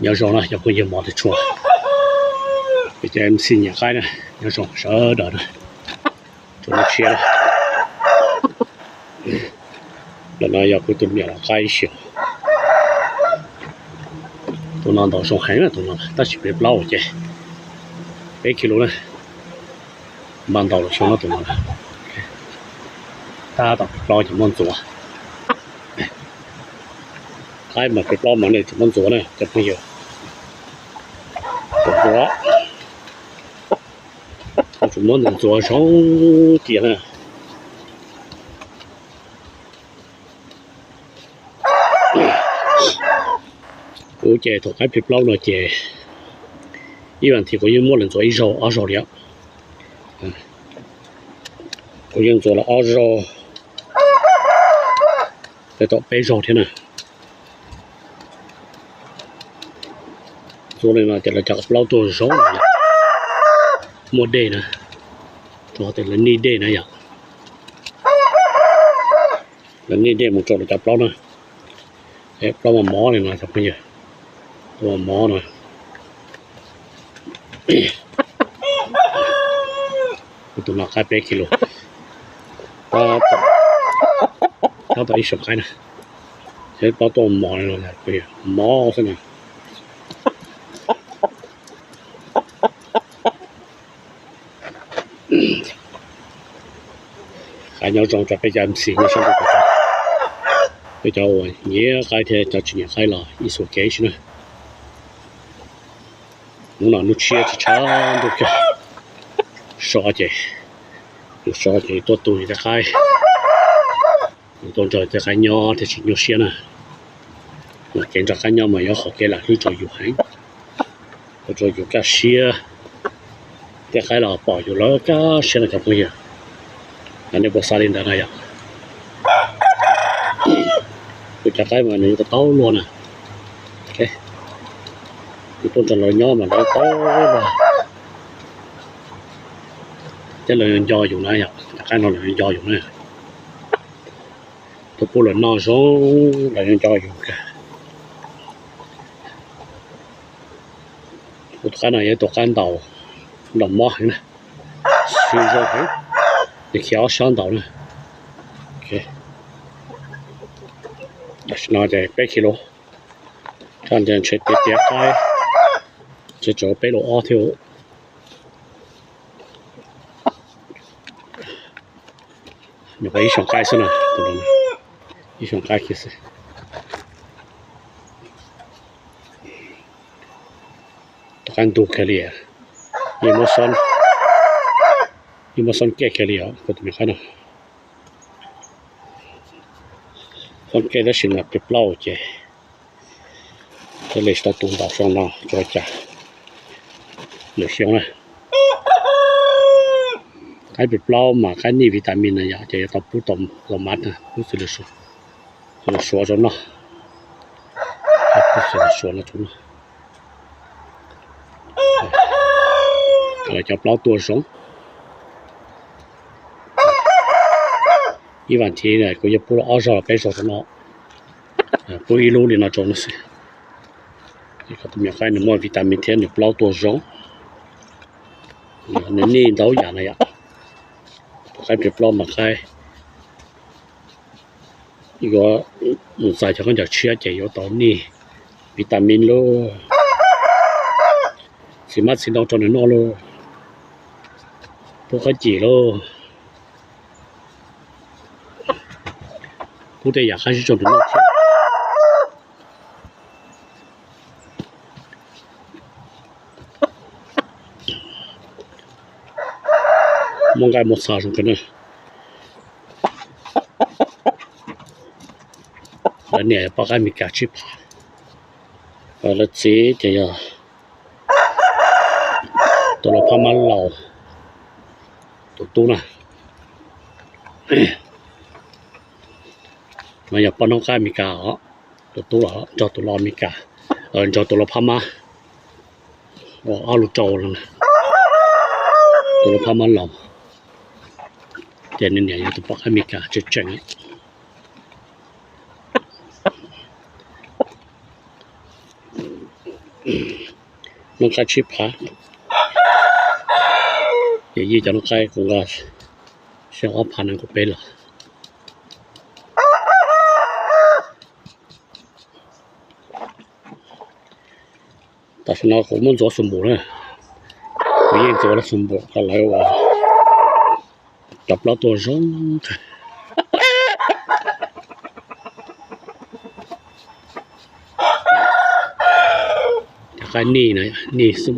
Nyob zoo na cov phooj ywg mov tes tshuaj, peb cov MC nyiam qaib na, nyob zoo sawv daws na, tsoom tshiab na. Ntawm no yog kuv tus me nyuam los qaib ib si. Tus no ntaus zoo heev na, tus no tab sis peb plaub ces peb kis lus na, npaj ntaus los xyoo no tus no. Tab tom peb plaub ces muab ntxuav. Qaib mas peb plaub mas nej tseem muab ntxuav na cov phooj ywg. Ntxuav, tseem muab ntxuav zoo tiag na. Kuv ces thaum qaib peb plaub no ces ib vas thiv kuv yeej muab lawv ntxuav ib zaug ob zaug li. Kuv yeej ntxuav lawv ob zaug, tej tom peb zaug thiab na. Ntxuav li no ces lawv cov plaub tuaj zoo, muaj dej na, rau tias lawv nij dej na yom. Lawv nij dej mus rau lawv cov plaub na. Plaub mos mos li no cov phooj ywg, plaub mos mos no. Kuv tus no qaib peb kis lus, tab tom ib xyoos qaib na, plaub tuaj mos li no, mos xwb na. Nyob zoo rau peb cov MC nyob sab ntuj teb, peb cov uas nyiam qaib thiab cov tsis nyiam qaib los ib txhua kev xwb na. Hnub no hnub tshiab tshav ntuj kawg, so ces, yus so ces tuaj tu yus tej qaib, yus tuaj nrog tej qaib nyob thiaj tsis nyuaj siab na. Kev nrog qaib nyob mas yog qhov kev lam hlwb rau yus heev, ua rau yus kaj siab, tej qaib los pom yus lawv kaj siab no cov phooj ywg. Nej puas xav li ntawd no yom? Kuv cov qaib mas nws yuav tau luag na, yus tuaj nrog lawv nyob mas lawv tau luag, thiab lawv nco yus na yom, cov qaib no lawv nco yus na. Tuaj pub lawv noj zoo, lawv nco yus kawg. Kuv tus qaib no yog tus qaib ntaus, ntaus mob heev na, zoo heev, nws khiav ob sab ntaus na. Tam sim no ces peb kis lus, ntshe tiav tiav qaib, ntshe tsawg peb lus ob thiab. Nyuam qhuav ib xyoos qaib xwb na, ib xyoos qaib kiag xwb. Tus qaib ntug kiag li, yeej muab xob, yeej muab xob kej kiag li os kuv tus me qaib no. Xob kej tab sis mas peb plaub ces thiaj li tsis tau tu ntaus xyoo no tsuas cas lwm xyoo na. Qaib peb plaub mas qaib nij vitamin na yom, ces yuav tau pub tau mas, pub xws li suav rau noj, pub xws li suav no rau noj. Cov plaub tuaj zoo. Ib vas thiv kuv yuav pub ob zaug los peb zaug rau no, pub ib lub li no rau no xwb. Tus me nyuam qaib nws muaj vitamin thiab nws plaub tuaj zoo, nws nij ntau yam na yom. Qaib peb plaub mas qaib yuav mus txais cov khaub ncaws tshiab ces yuav tau nij vitamin lauj, txiv hmab txiv ntoo rau nws noj lauj, pub qhob cim lauj, pub tej yam qab zib rau nws noj thiab. Muaj nqaij muaj txha zoo kawg na. Lawv niam yog poj qaib Meskas tsib phav, lawv txiv ces yog tus lau phab mab laus, tus tub na. No yog poj noob qaib Meskas os, tus tub los nrog tus lau Meskas, nrog tus lau phab mab, ob lub rau, tus lau phab mab laus, ces nws niam yog tus poj qaib Meskas tseem tseem. Noob qaib tsib phav, ces yij cov noob qaib kuv nqa xyoo ob phav nees nkaum peb los. Tam sim no kuv muab ntxuav xus npum na, kuv yeej ntxuav xus npum kom lawv ua cov plaub tuaj zoo kawg. Cov qaib nij na, nij xwb,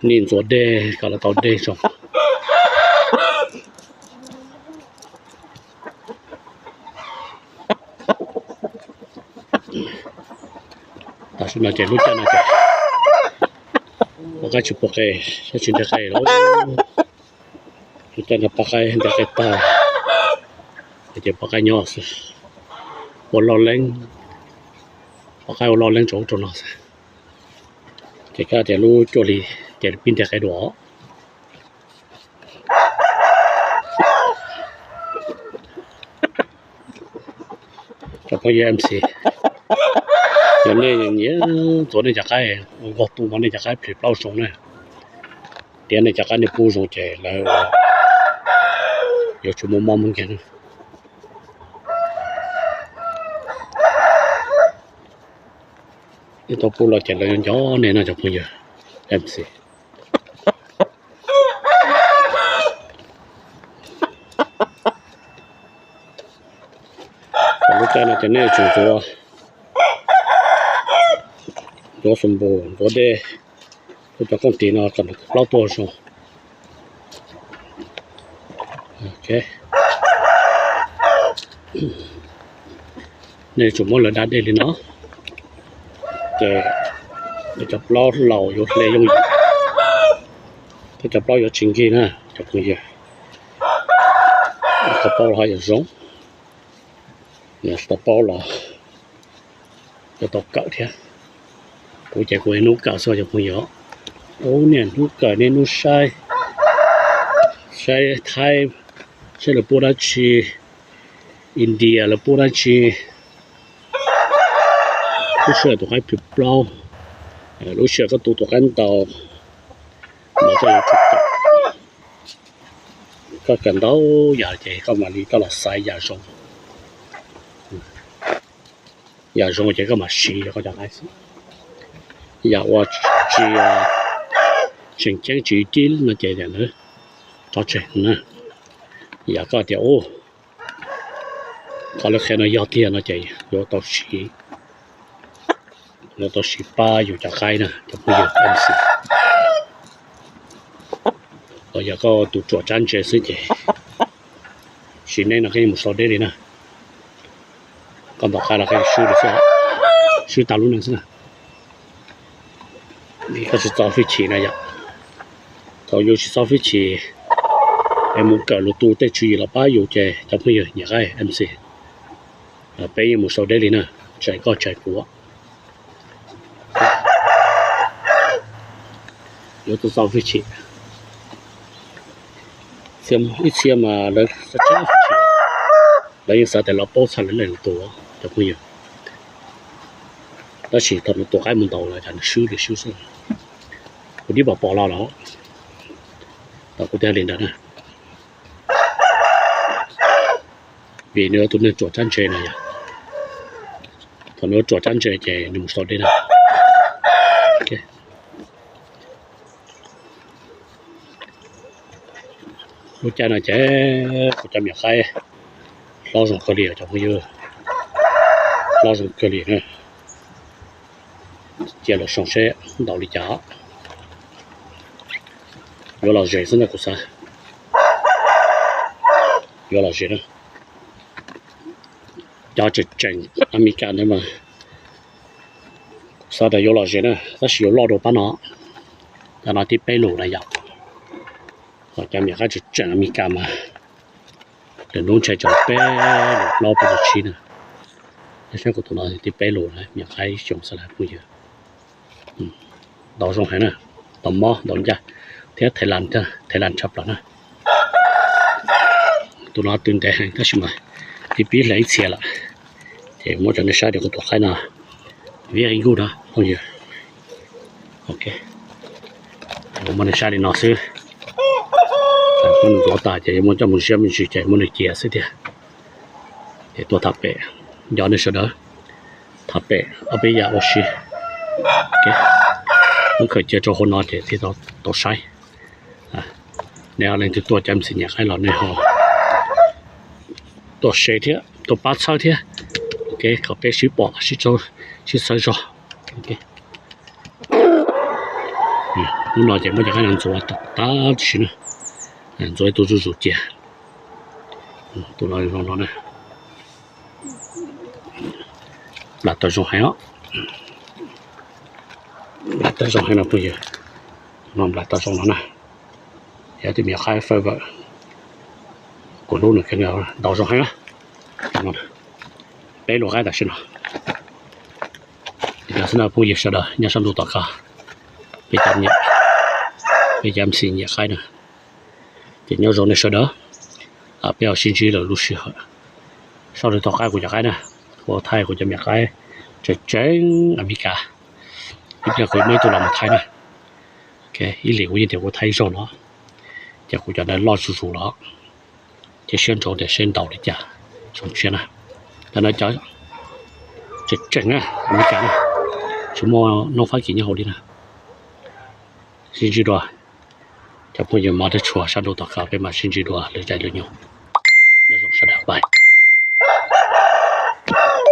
nij ntxuav dej kom lawv tau dej zoo. Tam sim no ces lub caij no ces poj qaib tsis pub qe, tsis ntes qe lawm. Lub caij no poj qaib ntes qe tag, ces poj qaib nyob xwb, ua loj leeb, poj qaib ua loj leeb rau ub rau no xwb. Ces kaj tias lub cuaj hli ces pib ntes qe dua. Cov phooj ywg M C, yog nej nyiam ntxuav nej cov qaib, ua nkaug tu no nej cov qaib plhis plaub zoo na, tias nej cov qaib nej pub zoo ces lawv yuav tsis muaj mob muaj nkeeg na. Nej tau pub los ces lawv yuav nco nej no cov phooj ywg M C. Lub caij no ces nej yuav tsum ntxuav, ntxuav xus npum, ntxuav dej, ua cov kooj tis no kom plaub tuaj zoo. Nej yuav tsum muab lawv da dej li no, ces cov plaub laus yuav hle yooj yim, thiab cov plaub yuav tsis nkig na cov phooj ywg. Tau paub los ho yuav zoo, tau paub los yuav tau kawm thiab. Kuv ces kuv hnub kawm xwb cov phooj ywg. Ub, niaj hnub kawm niaj hnub saib, saib Thaib, saib lawv pub dab tsi, India lawv pub dab tsi. Lub sij hawm tus qaib plhis plaub, lub sij hawm koj tu tus qaib ntau, mas koj yuav tsum kawm, koj kawm ntau yam ces koj mam li koj los xaiv yam zoo. Yam zoo ces koj mam siv rau koj cov qaib xwb. Yam uas tsis tseem ceeb tsis tib no ces tso tseg na. Yam koj tias ub, qhov lawv qhia no yog tiag no ces yuav tau siv, yuav tau siv pab yus cov qaib na cov phooj ywg M C. Los yog koj tus ruam tsab ntse xwb ces sim neej no koj yeej mus sau deb li na. Koj ntaus qaib los koj yeej swb li xwb, swb tag lub neej xwb na. Koj tsis txo hwj chim na yom. Thaum yus tsis txo hwj chim es mus kawm lus tu tej tswv yim los pab yus ces cov phooj ywg nyiam qaib M C, peb yeej mus sau deb li na, tsis hais koj tsis hais kuv. Yuav tau txo hwj chim. Ib txhia mas lawv txo txo hwj chim, lawv yeej xav tias lawv paub txog lawv leej lus tu cov phooj ywg. Tab sis thaum nws tua qaib mus ntaus lawm cas nws swb li swb xwb. Kuv twb pom pom los lawm, thaum kuv twb hais li ntawd na. Vim nws yog tus neeg ruam tsab ntse no yom. Thaum nws ruam tsab ntse ces nws mus sau deb na. Lub caij no ces kuv cov me nyuam qaib hlob zoo kawg li cov phooj ywg, hlob zoo kawg li na. Cia lawv soo seb ntaus li cas. Yuav lom zem xwb na kuv xav, yuav lom zem na. Cov tseem tseem Amelikas ntawd mas kuv xav tias yuav lom zem na, tab sis yuav loj dua pab no. Cov no tib peb lus na yom. Ho cov me nyuam qaib tseem tseem Amelikas mas lwm hnub ntshe tseem peb lus plaub peb lus tsib na. Saib kuv tus no tib peb lus na, me nyuam qaib xyoo xwb lawm phooj ywg. Ntaus zoo heev na, ntaus mob ntaus ncaj thiab thaiv las tshaj plaws na. Tus no twb ntev heev tab sis mas tib pib hle ib txhia lawm, ces muab rau nej saib tias kuv tus qaib no very good na phooj ywg. Ok, muab nws saib li no xwb. Muab nws ntxuav tas ces yuav muab coj mus ziab me ntsis ces muab nws cia xwb tiag. Ces tuaj tham pem, nco nej sawv daws, tham pem ob peb yam ua si. Muab khaws cia rau hauv no ces thiaj tau saib. Nej leej twg tuaj cov me ntxhais nyiam qaib los nej ho tuaj share thiab tuaj pab txhawb thiab, kom peb sib pom sib txhawb zog. Hnub no ces muab cov qaib no ntxuav tag tib si na, ntxuav ib tug zuj zus cia. Tus no zoo no na, nplam tawv zoo heev os. Nplam tawv zoo heev no phooj ywg, no nplam tawv zoo no na. Yog tus me nyuam qaib fawj vawm, kuv hlub nws kawg, ntau zoo heev na. Peb lub qaib tam sim no. Li no xwb na phooj ywg sawv daws nyob sab ntuj tom qab, peb cov niam, peb cov M C nyiam qaib na, ces nyob zoo nej sawv daws. Peb ho sib ntsib lwm lub sij hawm. Sab ntuj tom qab kuv cov qaib na, kuv thaij kuv cov me nyuam qaib tseem tseem Amelikas. Ib pliag kuv muaj ib tug los mus thaij na. Ib lim kuv yeej tias kuv thaij ib zaug no, ces kuv cov ntawd loj zuj zus los, ces siab ntsoov tias seb ntaus li cas, zoo siab na. Cov no cov tseem tseem na, Amelikas na, tsis muaj noob Fab Kis nyob hauv li na. Sib ntsib dua, cov phooj ywg mog, thiab tshua sab ntuj tom qab peb mam sib ntsib dua lwm caij lwm nyoog. Nyob zoo sawv daws, bye.